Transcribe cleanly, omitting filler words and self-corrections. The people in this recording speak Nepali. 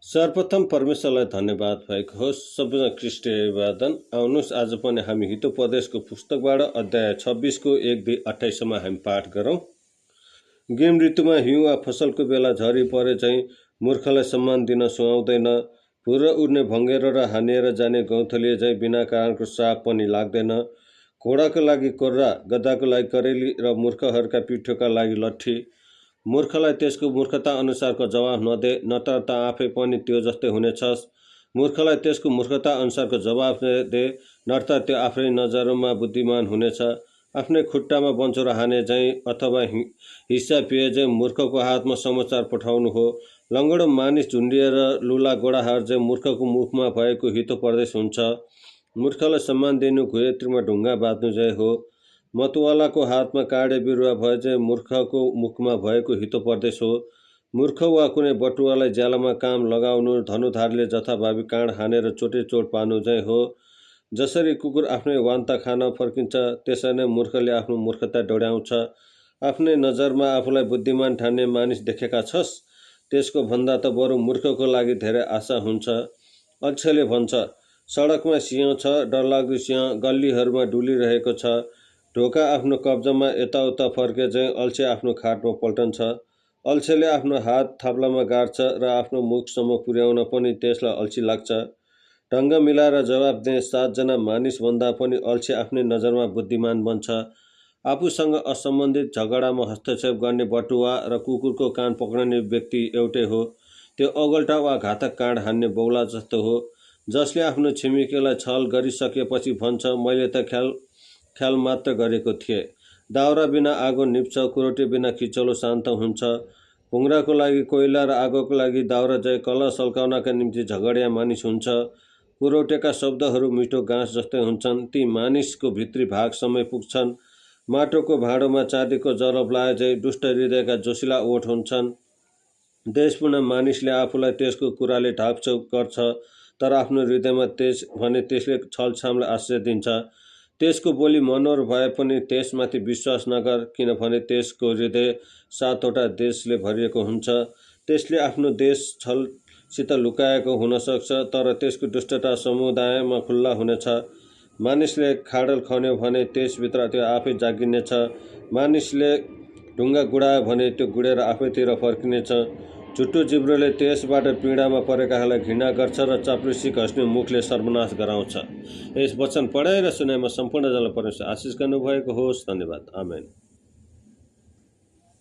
सर्वप्रथम परमेश्वरलाई धन्यवाद भएको होस्। सबैजना ख्रीष्टीय अभिवादन। आउनुहोस् आज पनि हामी हितोपदेशको पुस्तकबाट अध्याय 26 को 1-28 सम्म हामी पाठ गरौँ। गेम ऋतुमा हिउँ वा फसलको बेला झरी परे चाहिँ मूर्खलाई सम्मान दिन सुहाउँदैन। भुर उड्ने भङ्गेरो र हानिएर जाने गौँथलीले चाहिँ बिना कारणको श्राप पनि लाग्दैन। घोडाको लागि कोर्रा, गधाको लागि करेली र मूर्खहरूका पिठोका लागि लट्ठी। मूर्खलाई त्यसको मूर्खता अनुसारको जवाफ नदे, नत्र त आफै पनि त्यो जस्तै हुनेछस्। मूर्खलाई त्यसको मूर्खता अनुसारको जवाफ दे, नत्र त्यो आफ्नै नजरमा बुद्धिमान हुनेछ। आफ्नै खुट्टामा बन्चोरा हाने चाहिँ अथवा हिस्सा पिए चाहिँ मूर्खको हातमा समाचार पठाउनु हो। लङ्गडो मानिस झुन्डिएर लुला गोडाहार चाहिँ मूर्खको मुखमा भएको हितोपदेश हुन्छ। मूर्खलाई सम्मान दिनु घुयेत्रीमा ढुङ्गा बाँध्नु जय हो। मतवालाको हातमा काँडे बिरुवा भए चाहिँ मूर्खको मुखमा भएको हितोपदेश हो। मूर्ख वा कुनै बटुवालाई ज्यालामा काम लगाउनु धनुधारले जथाभावी काँड हानेर चोटे चोट पार्नु चाहिँ हो। जसरी कुकुर आफ्नै वान्ता खान फर्किन्छ, त्यसरी नै मूर्खले आफ्नो मूर्खता डढाउँछ। आफ्नै नजरमा आफूलाई बुद्धिमान ठान्ने मानिस देखेका छस्, त्यसको भन्दा त बरु मूर्खको लागि धेरै आशा हुन्छ। अल्छेले भन्छ, सडकमा सिंह छ, डरलाग्दो सिंह गल्लीहरूमा डुलिरहेको छ। ढोका आफ्नो कब्जामा यताउता फर्के चाहिँ अल्छे आफ्नो खाटमा पल्टन्छ। अल्छेले आफ्नो हात थाप्लामा गाड्छ र आफ्नो मुखसम्म पुर्याउन पनि त्यसलाई अल्छी लाग्छ। ढङ्ग मिलाएर जवाब दिने 7 जना मानिसभन्दा पनि अल्छे आफ्नै नजरमा बुद्धिमान बन्छ। आफूसँग असम्बन्धित झगडामा हस्तक्षेप गर्ने बटुवा र कुकुरको कान पक्रिने व्यक्ति एउटै हो। त्यो अगल्टा वा घातक काँड हान्ने बौला जस्तो हो, जसले आफ्नो छिमेकीलाई छल गरिसकेपछि भन्छ, मैले त ख्याल मात्र गरेको थिएँ। दाउरा बिना आगो निप्छ, कुरोटी बिना खिचौलो शान्त हुन्छ। भुङ्राको लागि कोइला र आगोको लागि दाउरा जय कलह सल्काउनका निम्ति झगडिया मानिस हुन्छ। कुरोटेका शब्दहरू मिठो घाँस जस्तै हुन्छन्, ती मानिसको भित्री भागसम्मै पुग्छन्। माटोको भाँडोमा चाँदीको जरब लाए चाहिँ दुष्ट हृदयका जोसिला ओठ हुन्छन्। देशपूर्ण मानिसले आफूलाई त्यसको कुराले ढाकछोप गर्छ, तर आफ्नो हृदयमा त्यसले छलछामलाई आश्रय दिन्छ। त्यसको बोली मनोहर भए पनि त्यसमाथि विश्वास नगर, किनभने त्यसको हृदय 7वटा देशले भरिएको हुन्छ। त्यसले आफ्नो देश छलसित लुकाएको हुनसक्छ, तर त्यसको दुष्टता समुदायमा खुल्ला हुनेछ। मानिसले खाडल खन्यो भने त्यसभित्र त्यो आफै जागिनेछ। मानिसले ढुङ्गा गुडायो भने त्यो गुडेर आफैतिर फर्किनेछ। झुट्टो जिब्रोले त्यसबाट पीडामा परेकाहरूलाई घृणा गर्छ र चाप्लुसी घस्ने मुखले सर्वनाश गराउँछ। यस वचन पढाइ र सुनाइमा सम्पूर्ण जनालाई परमेश्वर आशिष गर्नुभएको होस्। धन्यवाद। आमेन।